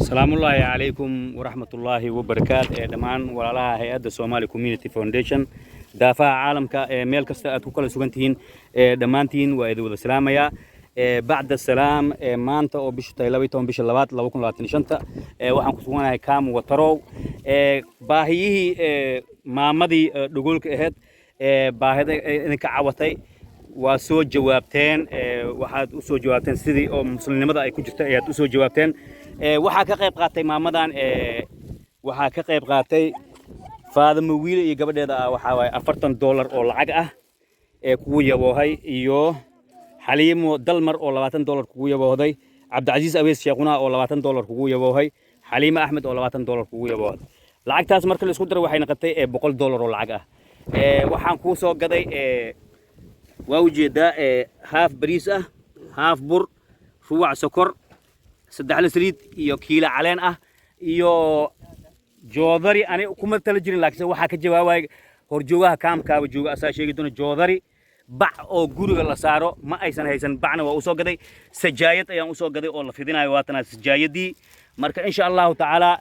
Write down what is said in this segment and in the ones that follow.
Salaamullaahi calaykum waraxmatullaahi wabarakaat. Ee dhammaan walaalaha hay-adda Somali Community Foundation daafaha caalamka ee meel kasta aad ku kala sugan tihiin, ee dhammaantiin waa idin wada salaamayaa. Ee bacda salaam, ee maanta oo bishu tahay 12 bisha labaad 2025, ee waxaan ku suganahay Kaam Watarow. Ee baahiyihii ee maamadii dhugoolka ahayd ee baahida idinka cawatay waa soo jawaabteen. Waxaad u soo jawaabteen sidii oo muslimnimada ay ku jirta ayaad u soo jawaabteen. Waxaa ka qayb qaatay maamadan, waxaa ka qayb qaatay Faadamo Wiile iyo gabadheeda ah. Waxaa waaye $40 oo lacag ah ee kugu yaboohay, iyo Xaliimo Dalmar oo $20 kugu yaboohday, Cabdicasiis Aweys Sheekhuna oo $20 kugu yaboohay, Xaliimo Axmed oo $20 kugu yaboohday. Lacagtaas marka la isku daro waxay noqotay $100 oo lacag ah. Waxaan kuu soo gaday, waa ujeedaa, haaf bariis ah, haaf bur, ruwac sokor, saddexla saliid iyo kiila caleen ah iyo joodari. Ani kuma tala jirin, laakiinse waxaa ka jawaabaya horjoogaha kaamkaaba jooga, asaa sheegi doona. Joodari, bac oo guriga la saaro ma aysan haysan, bacna waa usoo gaday. Sajaayad ayaan usoo gaday oo la fidinayo, waatana sajaayadii. Marka insha Allahu tacaala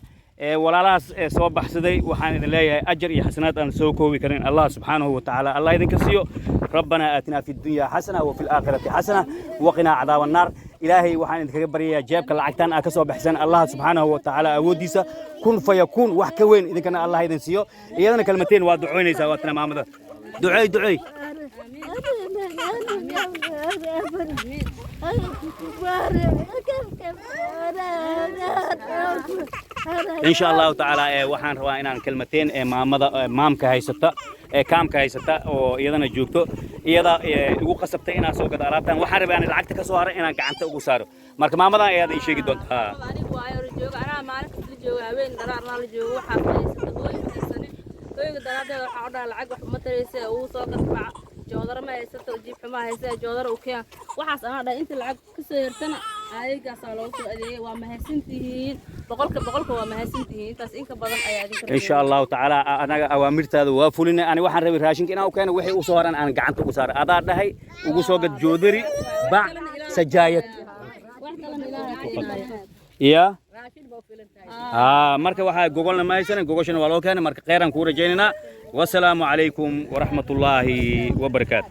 walaalahaas ee soo baxsaday waxaan idin leeyahay ajar iyo xasanaad aan soo koobi karin Allah subxaanahu wa tacaala Allah idinka siiyo. ربنا آتنا في الدنيا حسنة وفي الآخرة حسنة وقنا عذاب النار. Ilaahay waxaan idinkaga baryayaa jeebka lacagtan aa ka soo baxsan, Allah subxaanahu wa tacaala awooddiisa kun fayakuun wax ka weyn idinkana Allah idin siiyo. Iyadana kalmateen waa ducoynaysaa. Waatana maamada. Duceey, duceey. Insha Allahu tacaala waxaan rabaa inaan kelmateen ee maamada maamka haysata ee kaamka haysata oo iyadana joogto, iyada igu qasabtay inaan soo gado alaabtan. Waxaan rabaa inaan lacagta ka soo haray inaan gacanta ugu saaro. Marka maamadan ayaad ii sheegi doontaa. Anigu waayo hore jooga, anaa maalin kasta la jooga, habeen dharaarnaa la joogo. Waxaa ma haysata, hooy ma haysanin. Hooyga daraaddeeda waxaa u dhaha lacag wax uma taraysa, ugu soo gasbaca. Joodaro ma haysato, jiib xumaa haysa, joodaro u keen. Waxaas anaa dhahay. Inta lacag kasoo hertana adeegaasaa loogu soo adeegay. Waa mahadsantihiin, boqolka boqolka waa mahadsantihiin. Intaas inka badan ayaa idinka Insha Allahu tacaala anaga awaamirtaada waa fulinay. Ani waxaan rabay raashinka inaan u keeno, wixii u soo haran aan gacanta ugu saaro. Adaa dhahay ugu soo gad joodari, bac, sajaayad. Wax kalena Ilaahay keenaaya. Iya aa, marka waxaa gogolna ma haysanin, gogoshana waa loo keenay. Marka kheyran kuu rajaynaynaa. Wasalaamu calaykum waraxmatullaahi wabarakaatu.